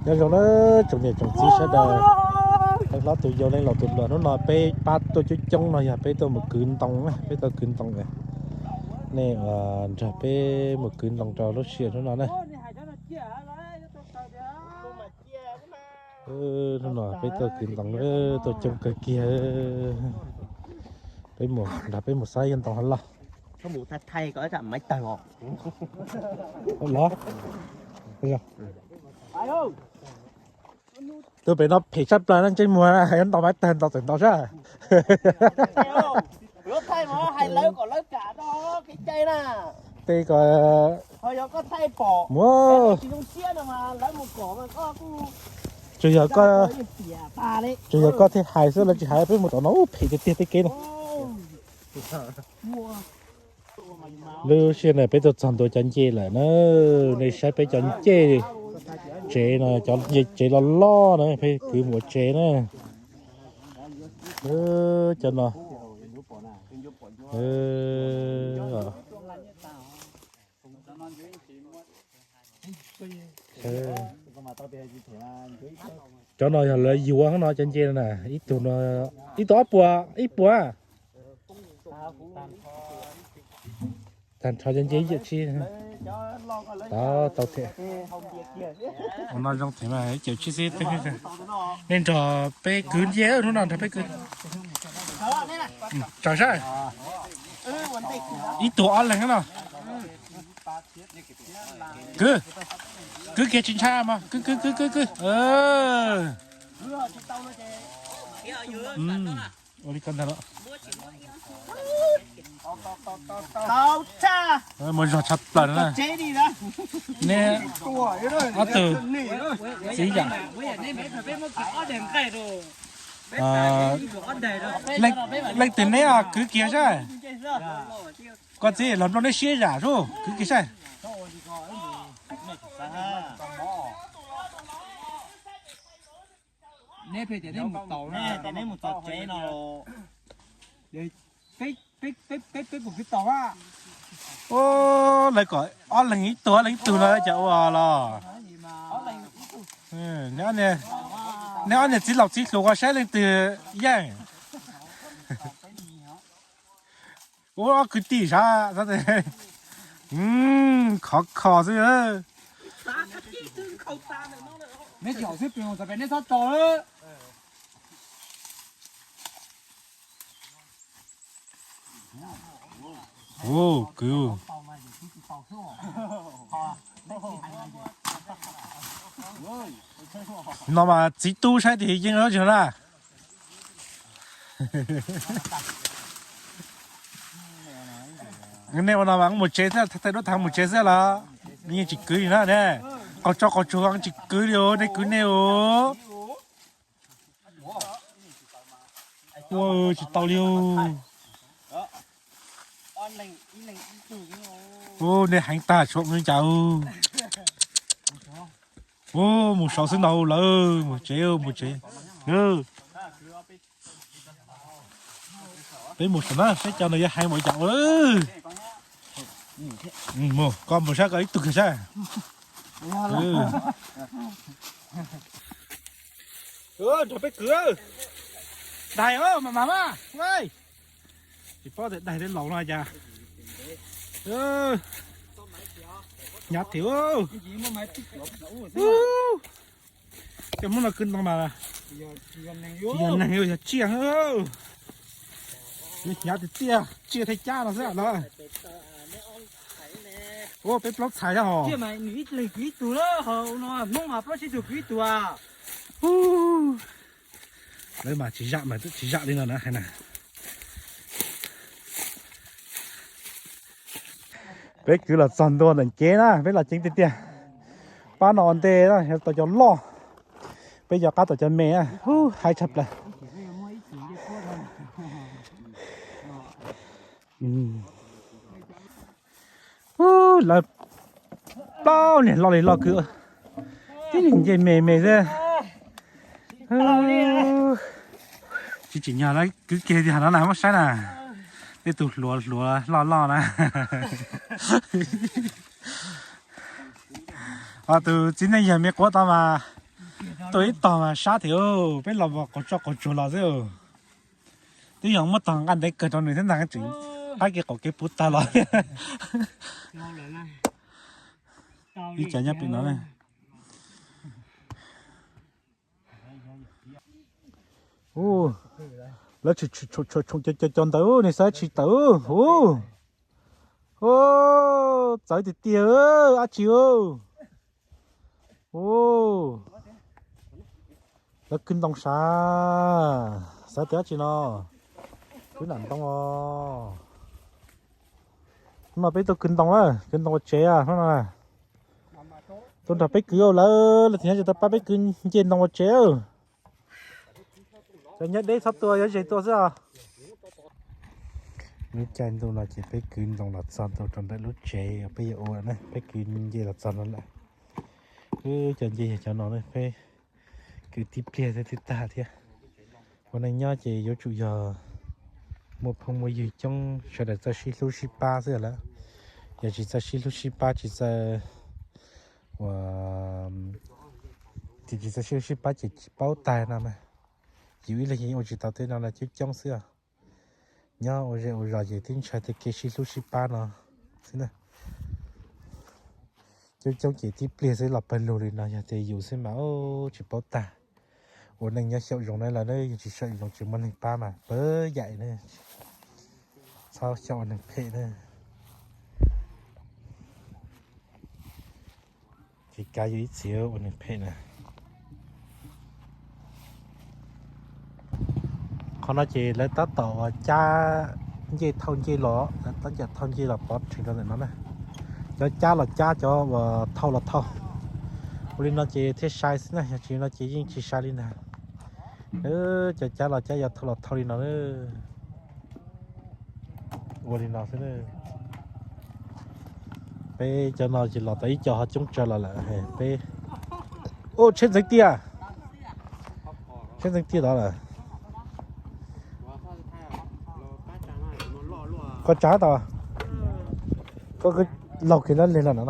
Nyob zoo na tsoom niam tsoom txiv sawv daws, tus hlob tus yau leej laus tus hluas, hnub no peb pab tuaj coob coob no yog peb tuaj mus kwv ntoo, peb tuaj kwv ntoo. Nej nrog peb mus kwv ntoo rau lub sij hawm hnub no na. Hnub no peb tuaj kwv ntoo tuaj coob kawg kiag. Peb mus nrog peb mus xaiv ntoo hov loj. Los, tus pem no phem tshaj plaws na, ntsej muag na, ntau maiv tawg ntau tawm ntau sab. Tej ko, mus, tsuas yog koj, tsuas yog koj thiaj hais xwb, lawv tsis hais, peb mus tom no ub phem tiag tiag tej kev no. Lub sij hawm no peb tuaj txog ntua cov ncej lawm na, nej saib peb cov ncej tsev no, cov ncej tsev loj loj na, peb kwv mus ua tsev na. Cov no, cov no yog lawv yuav no, cov ncej no na, ib tug no, ib tug ob puas, ib puas. Tag nrho cov ncej ib yam tsib. Tau, tau thiab. Ua no zoo thiab mas, ib yam tsib xwb. Nej nrog peb kwv ncej, hnub no nrog peb kwv. Tsam sab, ib tug ob leeg no. Kwv, kwv kiag tsis ntshai mas, kwv kwv kwv kwv kwv. Ua li ko ntag los. Muaj zog tshaj plaws na. Neb ob tug txiv yam, leej twg neb kwv kiag saib. Koj txiv los nrog neb siab zam sub, kwv kiag saib. Neb pheej tias neb mus tau, neb mus txog tsev no, peb, peb, peb, peb puas kwv tau a? Lawv kom ob leeg ib tug, ob leeg ib tug no cas ua los. Neb ob niag txiv laus txiv hluas ua saib leej twg yeej. Ua ob kwv tij sav, khov kho xwb. Neb tsis haum xwb plis mus txog pem neb txhob tso. Ua kwv no mas txiv tub saib tis yeej lub tsis na. Nej ua no mas mus tsev xwb, thaij duab thav mus tsev xwb los yeej tsis kwv li na ne. Qaug tso qaug tsuag tsis kwv li os, nej kwv nej os. Ua tsis tau li. Ua nej heev tag tshuav nws cas. Ua mus saud xwb no lawm, mus tsev mus tsev. Peb mus saum na saib cov no yuav heev npaum cas ua. Mus koj mus saib koj ib tug kiag saib. Nrog peb kwv. Daig mas mas mas. Tsis paub tias daig tej laus no cas. Hnyav thiab. Cov Hmoob no kwv ntoo mas tsis yog neeg, yog tsiaj. Hnyav tiag tiag, tsiaj thiaj cab no xwb na. Ua peb plaub txhais thiab hos. Lawv mas tsis zam mas twb tsis zam li no na hais na. Peb kwv los txog ntua ntawm kev na, peb los ceev tiag tiag. Pab no ua ntej na, yog tau cov loj, peb cov qab tau cov me na, hub, haib tshaj plaws. Lawv plaub niag loj li loj kwv, tib niag ncej me me xwb. Tsis tsim nyog lawv kwv kiag tiag no na, muab saib na. Tej tus hluas hluas loj loj na. Ho tus txiv neej yawg me quav tod mas Tuaj ib tog mas sab thiab, peb los mus qaum tso qaum tsuag los xwb. Twb yog muab tog nqa ntev kawg rau nws thiab ntag, tseem qab kev qaum kev puv tag los thiab. Ib co nyob pem no na. Lawv tshum tshum co co ntawd, nej saib tsis tawm. Txawv tiag tiag, dab tsi. Lawv kwv ntoo sav, xav tias dab tsi no. Kwv nam ntoo os. Hnub no peb tuaj kwv ntoo na, kwv ntoo ua tsev hnub no na. Tuaj nrog peb kwv, lawv los tias tsis tau pab peb kwv nce ntoo ua tsev. Cov nyob deb txhob tua, yuav zes tua xwb os. Lub caij ntuj no ces peb kwv ntoo los txog ntua rau ntawm lub tsev uas peb yuav ua na, peb kwv nce los txog no lawm. Wb cov nce yog cov no na, peb kwv tib pliag thiab twb tag thiab. Ua neej nyob ces yuav tsum yog muaj phooj muaj ywg coob, sawv daws txawj sib hlub sib pab xwb lawm. Yog tsis txawj sib hlub sib pab, tsis txawj ua, tsis txawj sib hlub sib pab ces tsis paub tag no mas. Yus ib leeg yeej ua tsis tau tej no, coob coob xwb os. Nyob ua zej ua zos ces tib ntshai tej kev sib hlub sib pab no xwb na. Coob coob ces tib pliag xwb los pawg lug li no, yog tias yus xwb mas tsis paub tag. Ua neej nyob xyaum zoo na lawm, yog tsis xyaum zoo tsis muaj neeg pab mas pawg yaim na. Txhob xyaum ua neeg phem na. Ces kav yus ib txhis ua neeg phem na. Qhov no ces lawv tab tom uas cab ncej thauj ncej los, lawv tab tom thauj ncej los pov rhees rau ntawm no na. Cov cab los cab, cov uas thauj los thauj. Ua li no ces thiaj sai xwb na, yog tsis li no ces yeej tsis sai li ntag. Cov cab los cab, cov thauj los thauj li no na. Ua li no xwb na. Peb cov no ces los tau ib co ho coob tsawg los lawm peb. Ub, tsheb ntxeev tiaj. Tsheb ntxeev tiaj tod lawm. Koj tsav tau. Koj laug kiag lawm no.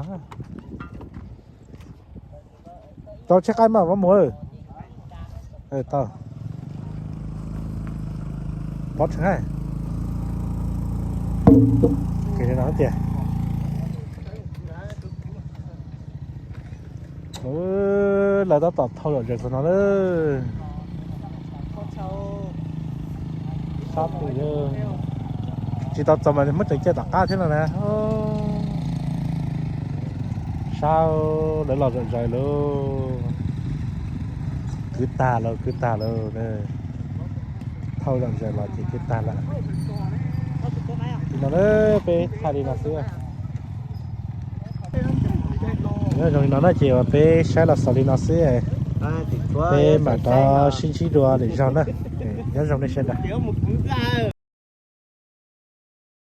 Rau tsheb qaib mas, pov mus. Tau. Pov tseem hais. Tias lawv tab tom thauj zom zaws txog no lawm. Sab pem, tsis tau txog mas muab tseem cia tom qab thiab no na. Sab, lawv los zom zaws lawm. Kwv tag lawm, kwv tag lawm. Thauj zom zaws los ces kwv tag lawm. Li no na, peb thaij li no xwb. Nyob zoo li no na ces uas peb saib los xaus li no xwb. Peb mam rov sib ntsib dua lwm zaug na. Nyob zoo nej sawv daws.